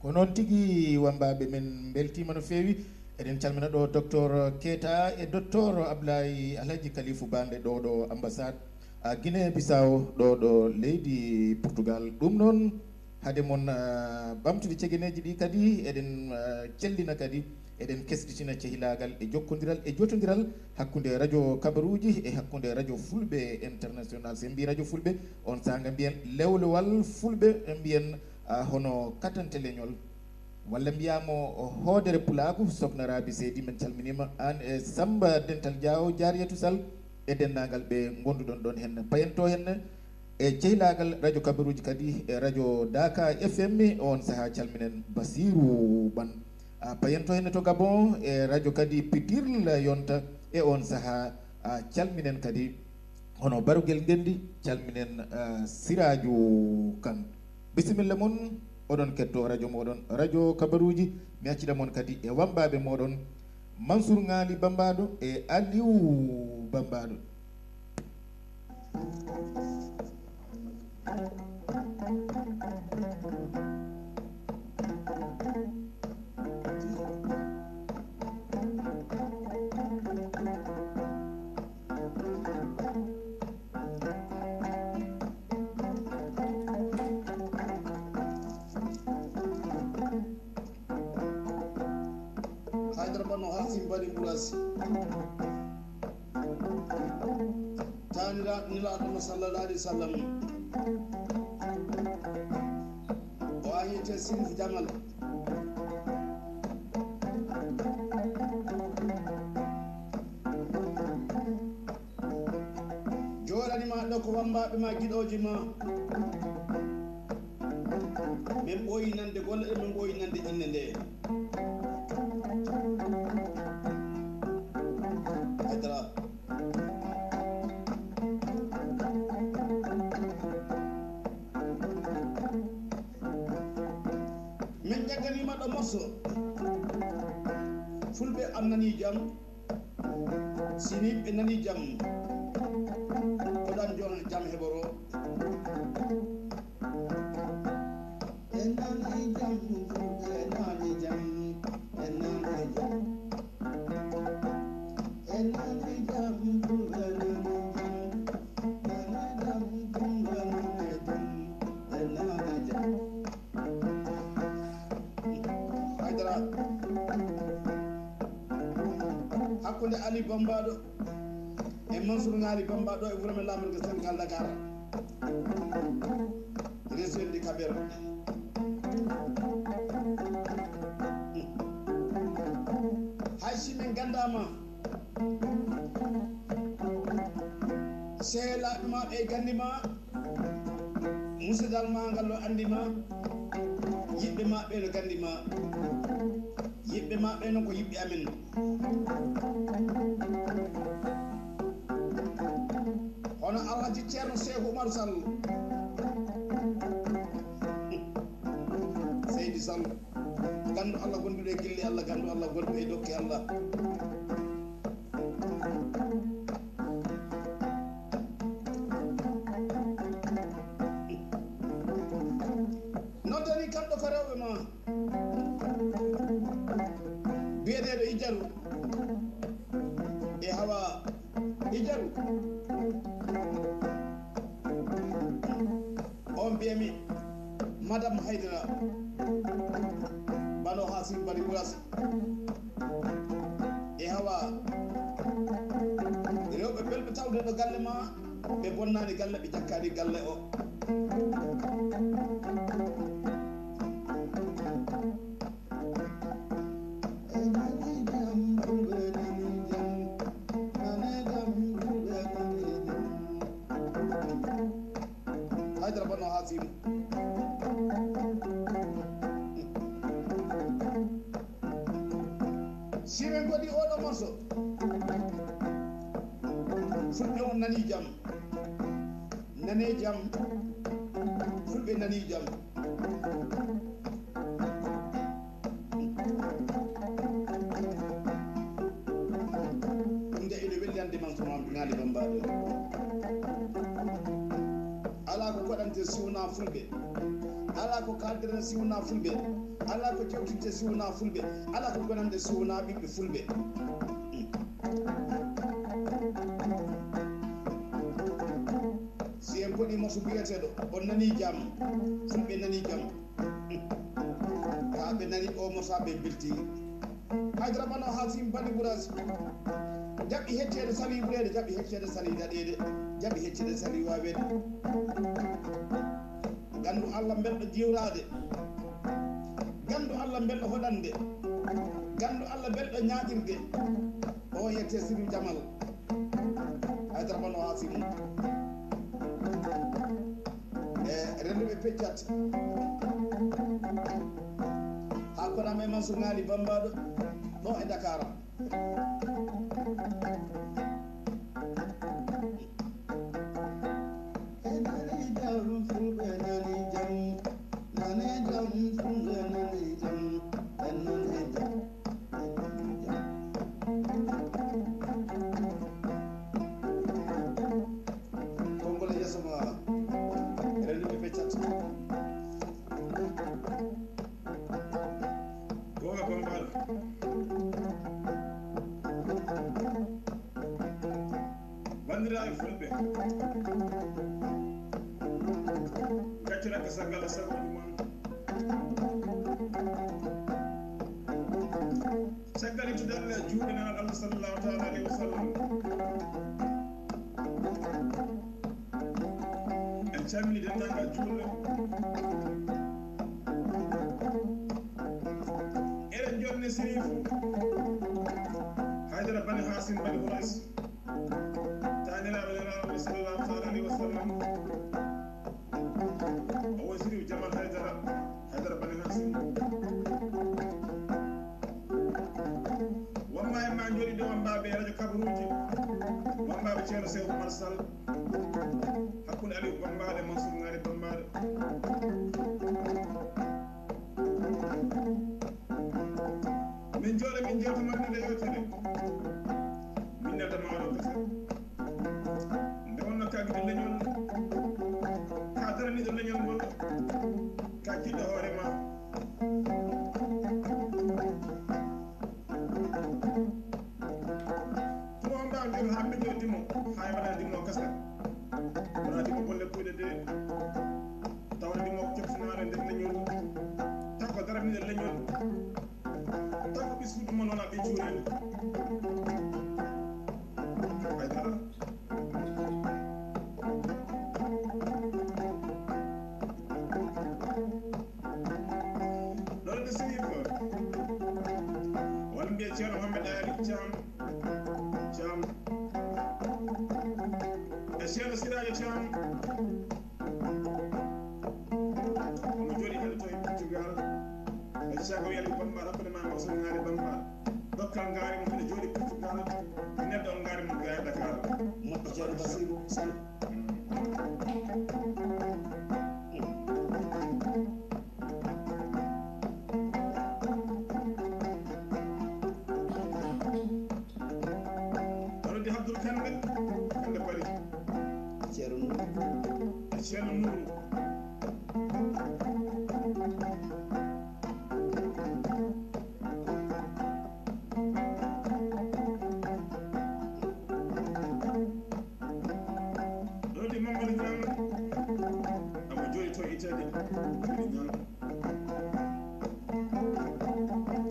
Ko noon tigi, wambaaɓe, min mbeltiima no feewi. Eɗen calmina ɗo Docteur Keita e Docteur Ablaye Alhaji Kalifu Bande ɗo ɗo ambassade a Guinée Bissau ɗo ɗo leydi Portugal. Ɗum noon, hade mon, ah, ɓamtude cegeneeji ɗi kadi, eɗen, ah, cellina kadi, eɗen kesditina cehilaagal e jokkondiral e jotondiral hakkunde radio kabaruuji e hakkunde radio Fulɓe International. So en mbii radio Fulɓe, on saanga mbiyen lewlewal Fulɓe, mbiyen, ah, hono katante leñol. Walla mbiyaa mo hoodere pulaagu, Sokna Rabi Seydi, min calminiima aan e Samba Dental Diaw, Jaariyatu Sall, e denndaangal ɓe ngonduɗon ɗon henne. Payanto henne e cehilaagal radio kabaruuji kadi e radio Daaka F M, on sahaa calminen Basiru Ban. A payanto henne to Gabon e radio kadi Pitirla Yonta, e on sahaa a calminen kadi hono Barugel Ngenndi, calminen, eh, Siraaju Kan. Bisimilla mon, oɗon keɗto radio moɗon, radio kabaruuji. Mi accida mon kadi e wambaaɓe moɗon, Mansour Ŋaali Bambaɗo e Aliou Bambaɗo. Haydara Bano Hasim Bari Burasi. Taaniraaɗo Nelaaɗo mo sallallahu alaihi wasallam. O ayete Sirif Jamal. Jooɗani ma ɗo ko wambaaɓe ma, giɗooji ma. Min ɓooyi nande golle ɗe, min ɓooyi nande innde nde. Haydara. Min jagganiima ɗo morso. Fulɓe, an nanii jam? Si nii ɓe nanii jam, ko ɗan jon jam heɓoroo. Ɓe nanii jam, ɓe nanii jam, ɓe nanii jam. Ɓe nanii jam, ɓe nanii jam, ɓe nanii jam, ɓe nanii jam, ɓe nanii jam. Haydara. Hakkunde Ali Bambaɗo e Mansour Ŋaali Bambaɗo e wuro men laamorgo Sénégal Dakar. Région de Kabeer. Hay si min ganndaama, sehilaaɓe ma ɓe ganni ma, Musidal ma ngal no anndi ma, yiɓɓe ma ɓe no nganndi ma, yiɓɓe ma ɓe noon ko yiɓɓe amen. Hono Alhaji Ceerno Seeku Umar Sall, Seydi Sall, ganndo Allah gonduɗo e gille Allah, ganndo Allah gonduɗo e dokke Allah. Noddani kamɗo ko rewɓe ma, biyeteeɗo Ijaru e Hawa. Ijaru, on mbiyami Madame Haydara, Bano Hasim Bari Buras e Hawa, rewɓe belɓe tawde ɗo galle ma, ɓe bonnaani galle, ɓe jakkaani galle o. Haydara Bano Hasim. Si min ngoɗi oɗo morso, fulɓe on nani jam, nane jam, fulɓe nani jam. Ɗum de ene welli hannde man ko noon ngaali bambaɗo. Alaa ko koɗante si wonaa fulɓe. Alaa ko kaaldiren si wonaa fulɓe. Alaa ko jewtinte si wonaa fulɓe. Alaa ko gonande si wonaa ɓiɓɓe fulɓe. Si en ngoɗi morso biyeteeɗo, on nani jam, fulɓe nani jam. Haa ɓe nani o morso ɓe bilti. Haydara Bano Hasim Bali Bourasi. Jaɓi hecceede sali ɓureede, jaɓi hecceede sali daɗeede, jaɓi hecceede sali waaweede. Ganndo Allah mbelɗo jiwraade. Ganndo Allah mbelɗo hoɗande. Ganndo Allah mbelɗo ñaaƴirde. O yette Sirru Jamal. Haydara Bano Hasim. E rennduɓe peccat. Haa koɗam e Mansour Ŋaali Bambaɗo ɗo e Dakar. Konngol e yeeso ma, eɗen ɗum e peccat. Goonga Bambaɗo. Banndiraaɓe fulɓe, gacciraka sargal e sargal ɗum on. Caggal ittude Allah e juuɗe Nelaaɗo Allah sallallahu taala alayhi wa sallam, en calmini denndaangal juulɓe. Eɗen jonni Sirifu Haydara Bani Hasim Bani Hurais. Taaniraaɓe Nelaaɗo sallallahu taala alayhi wa sallam. O woni Sirifu Jamal Haydara, Haydara Bani Hasim. Wamma en ma jooɗi ɗo wammbaaɓe e radio kabaruuji, wammbaaɓe Ceerno Seeku Umar Sall, hakkunde Aliou Bambaɗo e Mansour Ŋaali Bambaɗo. Min jooɗo, min jewta ma nde yewtere. Min nelda ma oɗo kasa. Nde wonno ka giɗo leñol, ka daraniiɗo leñol ngol, ka jiɗɗo hoore ma. Tuma on mbaawa jooɗo haa mbeɗo dimo, haa e waɗa dimo kasa. Wona dimo bolle kuyɗe de. Tawde dimo ko coftinaaɗo nder leñol. Taw ko daraniiɗo leñol. Taw ko ɓisguɗo mo noon a ɓe cuurel. Haydara. Ɗon ɓe Sirif. Won mbiye Ceerno Mohamed Ali Thiam. Thiam. E Ceerno Siraajo Thiam. Ko yalti Bamba, hakkunde ma e Mansour Ŋaali Bamba. Dokkal ngaari mo ene jooɗi Portugal. Neɗɗo on ngaari mo ko yaha Dakar. Moƴƴo Ceerno Basiru Sall. Rodi Abdul Kande, Kande Bari. Ceerno Nuuru. Ceerno Nuuru. Rodi Mamadou Niang, omo jooɗi to Italie. Rodi Niang.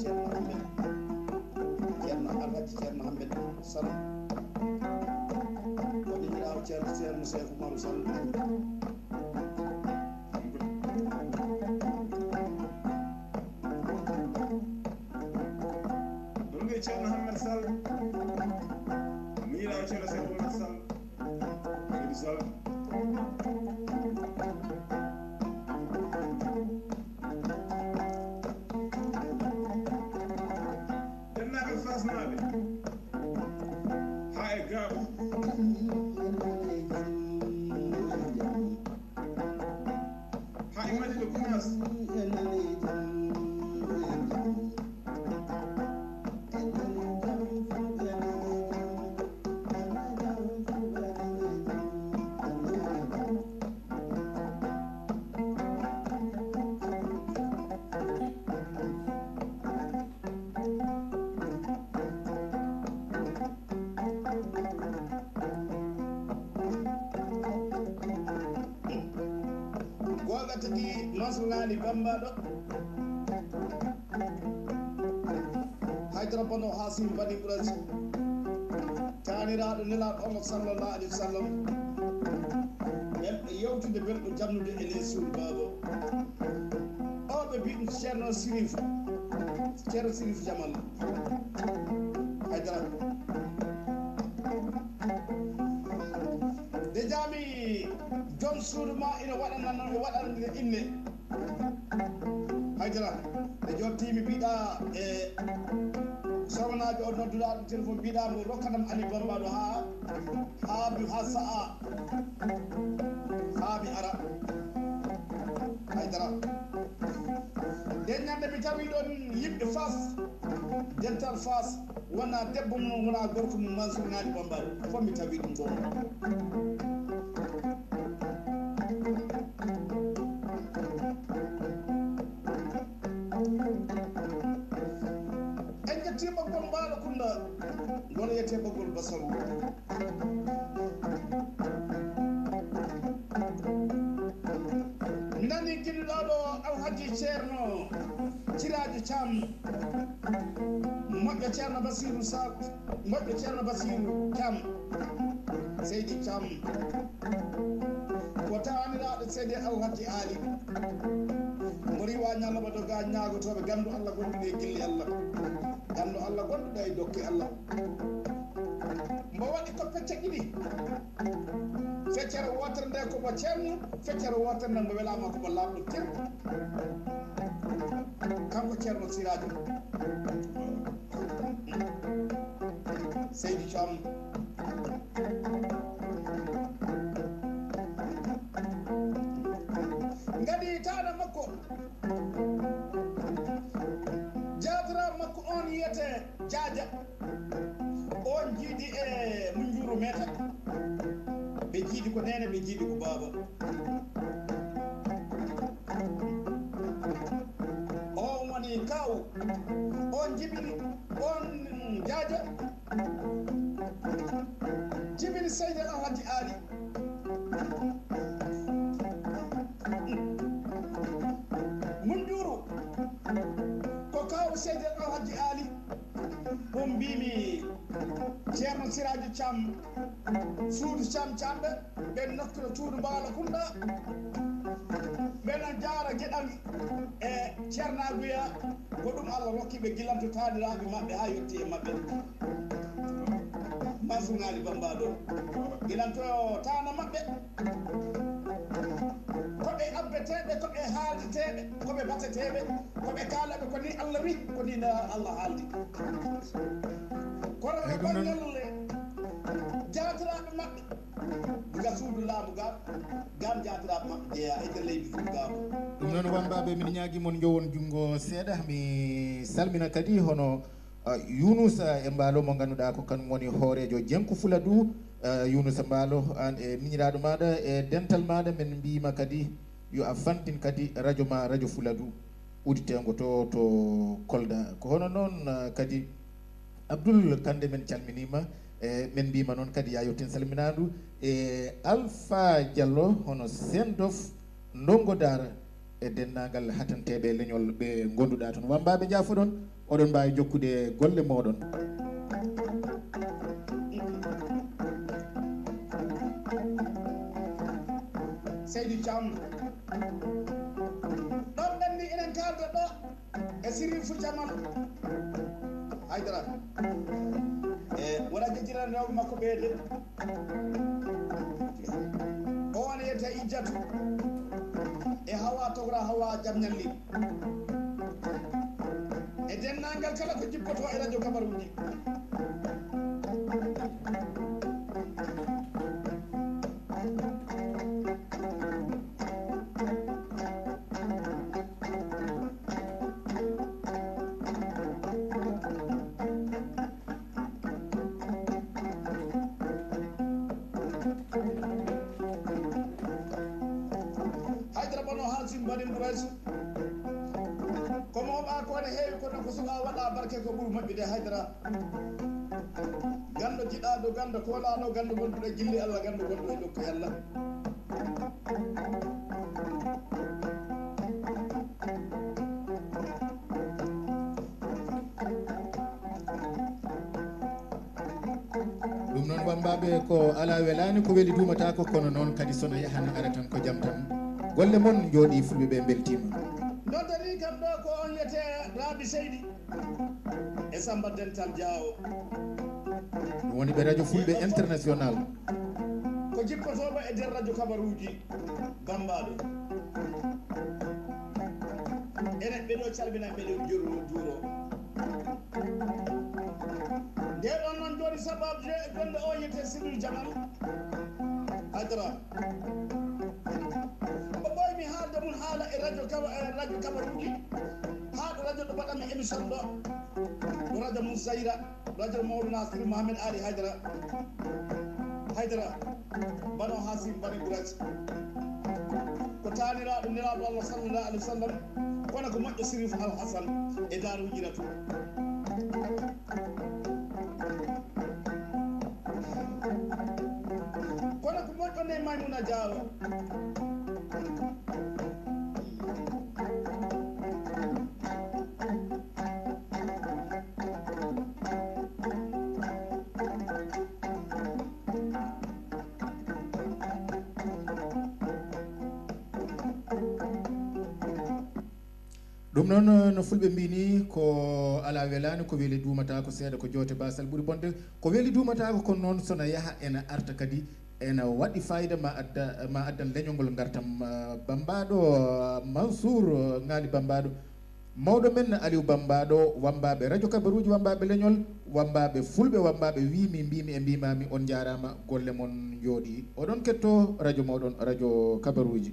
Ceerno Hammet, Ceerno Alhaji Ceerno Hammet Sall. Woni ñiraawo Ceerno, Ceerno Seeku Umaru Sall. Ɗum de Ceerno Hammet Sall. Ñiraawo Ceerno Seeku Umaru Sall. Seydi Sall. Denndaangal Faasnaaɓe. Haa e Gaabu. Haa e Madina Gunaas. Goonga tigi, Mansour Ŋaali Bambaɗo. Haydara Bono Hasim Bani Quraysh. Taaniraaɗo Nelaaɗo Allah sallallahu alayhi wa sallam. Belɗo yewtude, belɗo jannude e nder suudu baaba. O ɓe mbiɗum Ceerno Sirif. Ceerno Sirif Jamal. Haydara. Déjà mi joom suudu ma ina waɗana, waɗana inne. Haydara, nde jottiimi mbiɗa e sowanaajo o nodduɗaa ɗum téléphone, mbiɗa mo rokkanam Ali Bambaɗo haa, haa mi, haa sa'a, haa mi ara. Haydara. Nden ñande mi tawi ɗon yimɓe Faas, dental Faas, wona debbo mum, wona gorko mum, Mansour Ŋaali Bambaɗo. Fof mi tawi ɗum ɗon. En ƴetti ɓoggol Mbaalo Kunda, ngol wiyetee ɓoggol Basaru. Mi nani giɗuɗo ɗo Alhaji Ceerno Siraaji Caam, moƴƴo Ceerno Basiiru Sal, moƴƴo Ceerno Basiiru Caam, Seydi Caam. Ko taaniraaɗo Seydi Alhaji Aali. Mo riiwa ñalawma doga ñaagotooɓe ganndo Allah gonɗuɗo e gilli Allah. Ganndo Allah gonɗuɗo e dokke Allah. Mbo waɗi ko pecce ɗiɗi. Feccere wootere nde ko mo ceerno, feccere wootere nde mbo welaama ko mo laaɓɗo tir. Kanko Ceerno Siraaji. Seydi Caam. Ngadi taana makko. Jaatara makko on wiyete Jaaja. On jiidi e Munjuuru Meeta. Ɓe jiidi ko neene, ɓe jiidi ko baaba. On woni kaaw. On jibini, on Jaaja. Jibini Seydi Alhaji Aali. Munjuuru ko kaaw Seydi Alhaji Aali. Ɗum mbimi Ceerno Siraaji Caam, suudu Caam Caamɓe, ɓe nokkuno suudu Mbaalo Kunda. Ɓe no jaara geɗal e ceernaaguya, ko ɗum Allah rokki ɓe gilanto taaniraaɓe maɓɓe haa yotti e maɓɓe. Mansuŋaali Bambaɗo. Gilanto taana maɓɓe. Ko ɓe abbete Ɓe ko ɓe haaldeteeɓe, ko ɓe bateteeɓe, ko ɓe kaalaɓe ko ni Allah wi, ko ni na Allah haaldi. Kono ɓe banngal jaatiraaɓe maɓɓe, diga suudu laamu ga, gam jaatiraaɓe maɓɓe jeeya e nder leydi suudu gaamu. Ɗum noon, wammbaaɓe, min ñaagi mon njowon junngo seeɗa. Mi salmina kadi hono, ah, Yunusa e Mbaalo mo ngannduɗaa ko kanum woni hooreejo Jenku Fuladu. Ah, Yunusa Mbaalo, aan e miñiraaɗo maaɗa e dental maaɗa, min mbiima kadi yo a fantin kadi radio ma, Radio Fuladu, udditeengo to, to Kolda. Ko hono noon, ah, kadi Abdoul Kande, min calminiima, e min mbiima noon kadi yo yettin salminaandu, e Alpha Diallo, hono Sendof, Ndongo Daara, e denndaangal hatanteeɓe leñol ɓe ngonnduɗaa toon. Wammbaaɓe, njaafoɗon, oɗon mbaawi jokkude golle mooɗon. Seydi Thiam, ɗon ɓenni enen kaalda ɗo e Sirifu Jamal Haydara. E wona jejjiran rewɓe makko ɓe de. O woni wiyete Ijjatu e Hawa Togra, Hawa Jamñalli. E denndaangal kala ko jippoto e radio kabaruuji. Haydara Bano Haasim Bani Quraysh. Ko mawɓa ko ne heewi, kono ko suka waɗa barke ko ɓuri moƴƴude. Haydara, ganndo jiɗaaɗo, ganndo koolaaɗo, ganndo gonduɗo e gilli Allah, ganndo gonduɗo e nokku Allah. Ɗum noon, wammbaaɓe, ko alaa welaani, ko weli duumataako, kono noon kadi so no yahan ara tan ko jam tan. Golle mon njooɗii, Fulɓe ɓe mbeltiima. Noddanii kam ɗo ko on wiyetee Rabi Seydi e Samba Dental Diawo. Ɗum woni ɓe Radio Fulɓe International. Ko jippotooɓe e nder radio kabaruuji Bambaɗo. Enen ɓe ɗo calmina, ɓe ɗo jurmo juuro. Nde ɗon noon joni sababu je e golle o yete Sidul Jamal Haydara. Ko ɓooymi haalde mum haala e radio Kaba-, e radio kabaruuji. Haa ɗo radio ɗo mbaɗanmi émission ɗo. Ɗo radio mum Zahira. Radio Mawlana Seydi Mohamed Ali Haydara. Haydara, Bano Hasim Bani Guraj. Ko taaniraaɗo Nelaaɗo Allah sallallahu alaihi wasallam, kono ko moƴƴo Sirif Al Hasan e Daaru Hijratu. Kono ko moƴƴo ne Maymuna Jaawo. Ɗum noon, no Fulɓe mbii ni, ko alaa welaani, ko weli duumataa ko seeɗa, ko joote baasal ɓuri bonde. Ko weli duumataa ko, kono noon so na yaha ena arta kadi, ena waɗi faayida, ma adda, ma addan leñol ngol ngartam, ah, Bambaɗo, ah, Mansour, ah, Ŋaali Bambaɗo. Mawɗo men Aliou Bambaɗo, wammbaaɓe radio kabaruuji, wammbaaɓe leñol, wammbaaɓe Fulɓe, wammbaaɓe wiimi, mbiimi e mbiimaami, on njaaraama, golle mon njooɗii. Oɗon kettoo radio mooɗon, radio kabaruuji.